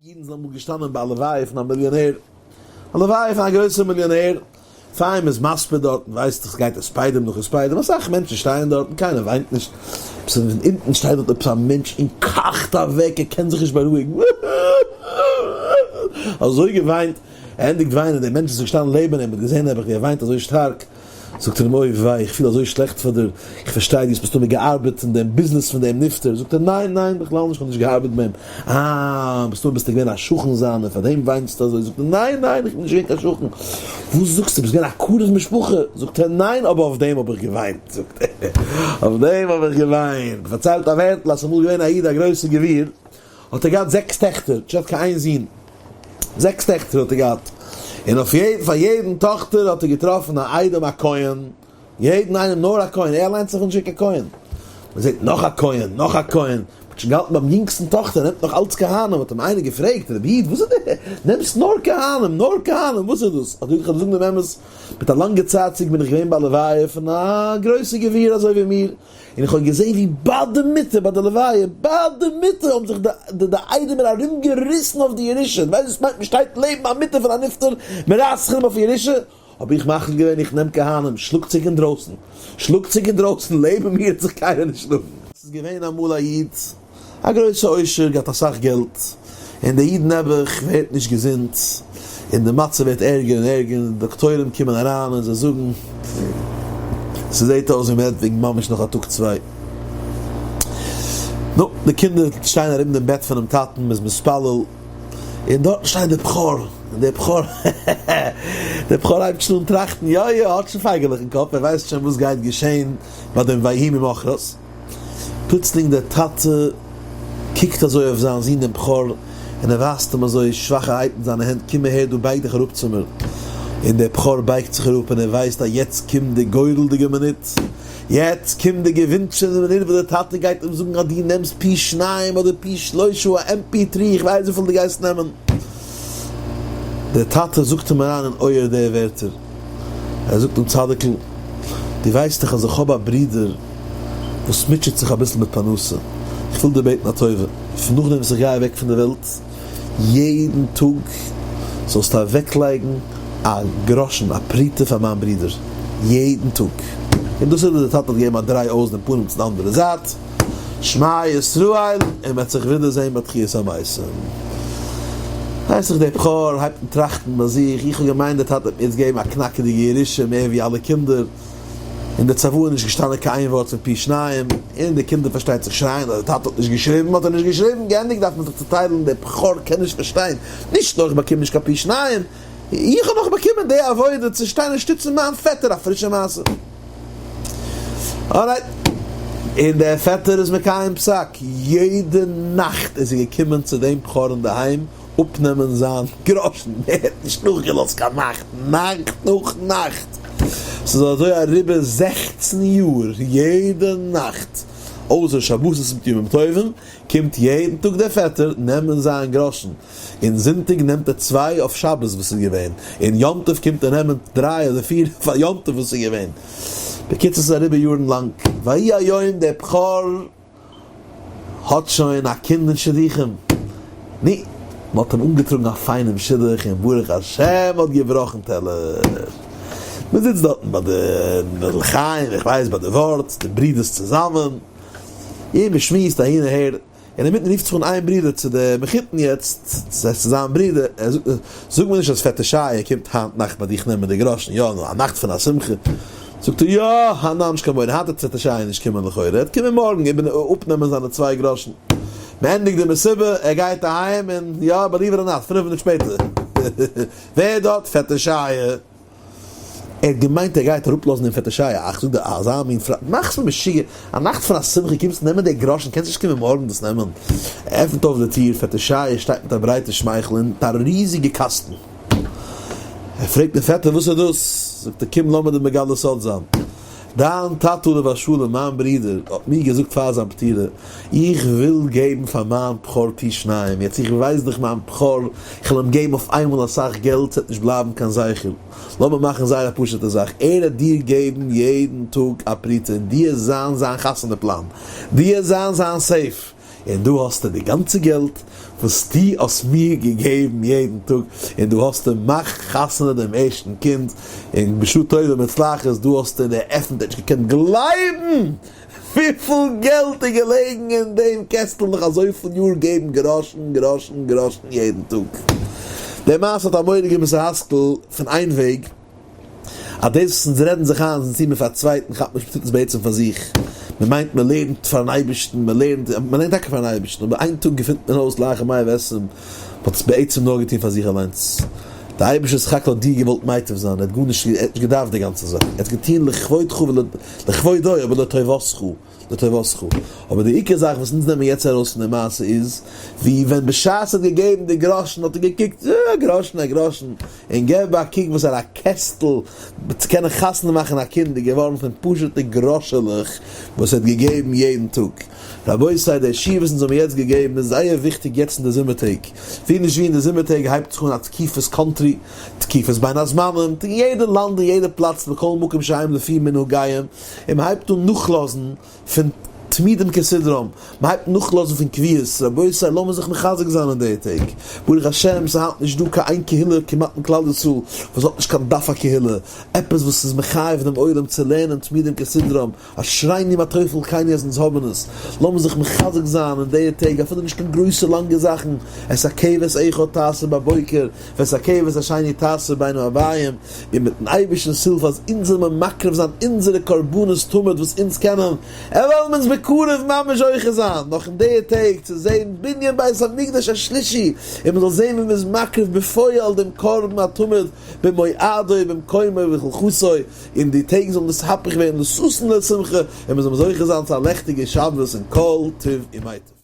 אידן זענען אמאל געשטאנען ביי א לוויה פון א מיליאנער, א לוויה פון א גרויסער מיליאנער, פיין מ'איז מספיד דארטן, ווייסט איך ס'גייט הספדים נאך הספדים, אסאך מענטשן שטייען דארטן, קיינער וויינט נישט, עפעס פון אונטן שטייט דארט עפעס א מענטש און קאכט אוועק, ער קען זיך נישט בארואיגן, אזוי געוויינט, ער ענדיגט וויינען, דער מענטש וואס איז געשטאנען לעבן אים האט געזען נעבעך ווי ער וויינט אזוי שטארק, זאגט ער אים אוי וויי איך פיל אזוי שלעכט פאר דיר, איך פארשטיי דו האסט מסתמא געארבעט אין דעם ביזנעס פון דעם נפטר, זאגט ער ניין ניין בכלל נישט איך האב נישט געארבעט ביי אים, אה מסתמא ביסטו געווען א שכן זיינער פאר דעם וויינסטו אזוי, זאגט ער ניין ניין איך בין נישט געווען קיין שכן, וואס זאגסטו ביסט געווען א קרוב משפחה, זאגט ער ניין אבער אויף דעם האב איך געוויינט, זאגט ער אויף דעם האב איך געוויינט, פארציילט א ווערטל אז ס'אמאל געווען א איד א גרויסע גביר, האט ער געהאט זעקס טעכטער, נישט געהאט קיין איין זון, זעקס טעכטער האט ער געהאט, און אויף יעדן, פאר יעדן טאכטער האט ער געטראפן א איידעם א כהן, יעדן איינעם נאר א כהן, ער אליינס איז נאך נישט געווען קיין כהן, מען זעט נאך א כהן, נאך א כהן, מען האט שוין געהאלטן ביים יונגסטן טאכטער, נעמט נאך אלץ כהנים, האט אים איינער געפרעגט, רבי איד, וואס איז די, נעמסט נאר כהנים, נאר כהנים, וואס איז דאס? האט ער געזאגט, איך וועל דיר זאגן דעם אמת, מיט א לאנגע צייט צוריק בין איך געווען ביי א לוויה פון א גרויסע גביר אזוי ווי מיר, און איך האב געזען ווי ביי די מיטה, ביי די לוויה, ביי די מיטה האבן זיך די די איידעמער ארום געריסן אויף די ירושה, דו ווייסט וואס מיינט מען שטייט לעבן א מיטה פון א נפטר, מען רייסט זיך ארום אויף ירושה, האב איך מחליט געווען איך נעם כהנים, שלאגט זיך אינדרויסן, שלאגט זיך אינדרויסן, לעבן מיר וועט זיך קיינער נישט שלאגן. ס'איז געווען אמאל א איד, א גרויסע עושר, געהאט אסאך געלט, און דער איד נעבעך ווערט נישט געזונט, און די מצב ווערט ערגער און ערגער, און די דאקטוירים קומען אריין און זיי זאגן, ס'זעט אויס ווי מ'רעדט וועגן ממש נאך א טאג צוויי. נו, די קינדער שטייען ארום דעם בעט פונעם טאטן, מ'איז מתפלל, און דארטן שטייט דער בכור, און דער בכור, דער בכור הייבט שוין אן טראכטן, יא יא, ער האט שוין פייגעלעך אין קאפ, ער ווייסט שוין וואס גייט געשען ביי דעם ויהי ממחרת. פלוצלינג דער טאטע קוקט אזוי אויף זיין זון דעם בכור, און ער ווייזט אים אזוי שוואכערהייט מיט זיינע הענט, קום אהער דא בייג דיך אראפ צו מיר. און דער בכור בייגט זיך אראפ און ער ווייסט אז יעצט קומט די גורל'דיגע מינוט, יעצט קומט די געווינטשענע מינוט וואס דער טאטע גייט אים זאגן אז דו נעמסט פי שניים אדער פי שלושה א MP3, איך ווייס וויפיל דו גייסט נעמען. דער טאטע זאגט אים אריין אין אויער די ווערטער. ער זאגט אים צדיק'ל, דו ווייסט דאך אז איך האב א ברודער וואס מוטשעט זיך אביסל מיט פרנסה, איך וויל דיר בעטן א טובה, פון נאכדעם וואס איך גיי אוועק פון די וועלט, יעדן טאג זאלסטו אוועקלייגן א גראשן, א פרוטה פאר מיין ברודער, יעדן טאג. און דאס איז וואס דער טאטע האט געגעבן א דריי אויס דעם פנים צו די אנדערע זייט. שמע ישראל, און מ'וועט זיך ווידער זען ביי תחיית המתים. ווייס איך דער בחור הייבט אן טראכטן ביי זיך, איך האב געמיינט דער טאטע וועט מיר יעצט געבן א קנאקעדיגע ירושה מער ווי אלע קינדער, אין די צוואה איז נישט געשטאנען קיין איין ווארט פון פי שניים, און די קינדער פארשטייט זיך שרייען אז דער טאטע האט נישט געשריבן האט ער נישט געשריבן, געענדיגט דארף מען זיך צוטיילן, דער בחור קען נישט פארשטיין, נישט נאר איך באקום נישט קיין פי שניים, איך האב נאך באקומען די עבודה צו שטיין און שטיצן מיין פעטער, א פרישע מעשה. Alright. און דער פעטער איז מקיים פסק, יעדע נאכט איז ער געקומען צו דעם בחור אינדערהיים אפנעמען זיין גראשן, ער האט נישט נאכגעלאזט קיין נאכט, נאכט נאך נאכט, ס'איז אזוי אריבער זעכצן יאר, יעדע נאכט, אויסער שבתות מיט ימים טובים, קומט יעדן טאג דער פעטער נעמען זיין גראשן. און זונטאג נעמט ער צוויי אויף שבת וואס איז געווען, און יום טוב קומט ער נעמען דריי אדער פיר פאר יום טוב וואס איז געווען. בקיצור ס'איז אריבער יארן לאנג, ויהי היום דער בחור האט שוין א קינד אין שידוכים, נו, מ'האט אים אנגעטראגן א פיינעם שידוך און ברוך השם מ'האט געבראכן טעלער, מ'זיצט דארטן ביי די לחיים, איך ווייס ביי די ווארט, די ברידערס צוזאמען, און מ'שמועסט אהין אהער, און אינמיטן רופט זיך אן איין ברודער צו די מחותן יעצט, ס'הייסט צו זיין ברודער, ער זאגט, זאג מיר נישט אז פעטער שייע קומט היינט נאכט ביי דיך נעמען די גראשן, יא נו, א נאכט פון א שמחה, זאגט ער, יא, היינט נישט קיין מורא, היינט וועט פעטער שייע נישט קומען לכאורה, ער וועט קומען מארגן אפנעמען זיינע צוויי גראשן. מ'ענדיגט די מסיבה, ער גייט אהיים, און יא, believe it or not, פינף מינוט שפעטער, ווער דארט? פעטער שייע! ער האט געמיינט ער גייט אראפלאזן דעם פעטער שייע, אך זאגט ער אזא מין פרא, מאכסט מיר משוגע, א נאכט פון א שמחה קומסטו נעמען די גראשן, קענסט נישט קומען מארגן דאס נעמען? ער עפנט אויף די טיר, פעטער שייע שטייט מיט א ברייטע שמייכל און מיט א ריזיגע קאסטן, ער פרעגט דעם פעטער וואס איז דאס? זאגט ער קום לאמיר דיר מגלה סוד זיין, דיין טאטע עליו השלום מיין ברודער האט מיר געזאגט פאר זיין פטירה, איך וויל געבן פאר מיין בכור פי שניים, יעצט איך ווייס דאך מיין בכור, איך וועל אים געבן אויף איינמאל אסאך געלט, ס'וועט נישט בלייבן קיין זכר, לאמיר מאכן זייער א פשוט'ע זאך, ער וועט דיר געבן יעדן טאג א פרוטה און דו וועסט זיין זיין חתונה פלאן, דו וועסט זיין זיין safe. און דא האסטו די גאנצע געלט וואס דו האסט מיר געגעבן יעדן טאג, און דא האסטו מאך חתונה דעם ערשטן קינד, און בשעה טובה ומוצלחת, דא האסטו און ער עפנט ער האט נישט געקענט גלייבן וויפיל געלט איז געלעגן אין דעם קעסטל נאך אזויפיל יאר געבן גראשן גראשן גראשן יעדן טאג. די מעשה האט א מורא'דיגע מוסר השכל פון איין וועג, אז דאס וואס אונז רעדן זיך איין אז אונז טוען מיר פאר א צווייטן כאפט מען נישט מ'טוט עס בעצם פאר זיך, מ'מיינט מ'לערנט פארן אייבערשטן, מ'לערנט, מ'לערנט טאקע פארן אייבערשטן, אבער איין טאג געפינט מען אויס לאחר מאה ועשרים מ'האט עס בעצם נאר געטון פאר זיך אליינס. דער אייבערשטער סך הכל האט דיר געוואלט מיטיב זיין, ער האט גארנישט, ער האט נישט געדארפט די גאנצע זאך, ער האט עס געטון לכבודך ולכבודו, אבער לטובתך, לטובתך. אבער די עיקר זאך וואס אונז נעמען יעצט ארויס פון די מעשה איז, ווי ווען בשעת ער האט געגעבן די גראשן האט ער געקוקט, אה, א גראשן, א גראשן, און געב א קוק וואס פאר א קעסטל צו קענען חתונה מאכן א קינד איז געווארן פון פשוט'ע גראשעלעך וואס ער האט געגעבן יעדן טאג. רבותי, דער שיעור וואס אונז האבן יעצט געגעבן איז זייער וויכטיג יעצט אין די זומער טעג. ווי נישט ווי אין די זומער טעג הייבט זיך אן א תקופת קאנטרי, תקופת בין הזמנים, אין יעדע לאנד און יעדע פלאץ בכל מקום שהם לפי מנהגיהם, און מען הייבט אן נאכלאזן פון תמידים כסדרם, מען הייבט נאכלאזן פון קביעות, רבותי לאמיר זיך מחזק זיין אין די טעג, ברוך השם ס'איז היינט נישט דא קיין איין קהילה כמעט אין כלל ישראל וואס האט נישט קיין דף הקהילה, עפעס וואס איז מחייב דעם עולם צו לערנען תמידים כסדרם, אשרינו מה טוב חלקינו אז אונז האבן עס, לאמיר זיך מחזק זיין אין די טעג אפילו נישט קיין גרויסע לאנגע זאכן, את הכבש אחד תעשה בבוקר ואת הכבש השני תעשה בין הערבים, און מיטן אייבערשטנ'ס הילף אז אונז זאל מען מקריב זיין אונזערע קרבנות תמיד וואס אונז קענען, ער וועלן אונז בקרוב ממש זוכה זיין, נאך אין די טעג, צו זען בנין בית המקדש השלישי, און מען זאל זען ווי מען איז מקריב בפועל דעם קרבן התמיד במועדו במקומו ובהלכתו, און די טעג זאלן נתהפך ווערן לששון ולשמחה, און מען זאל זוכה זיין צו א לעכטיגע שבת און כל טוב ומטיב.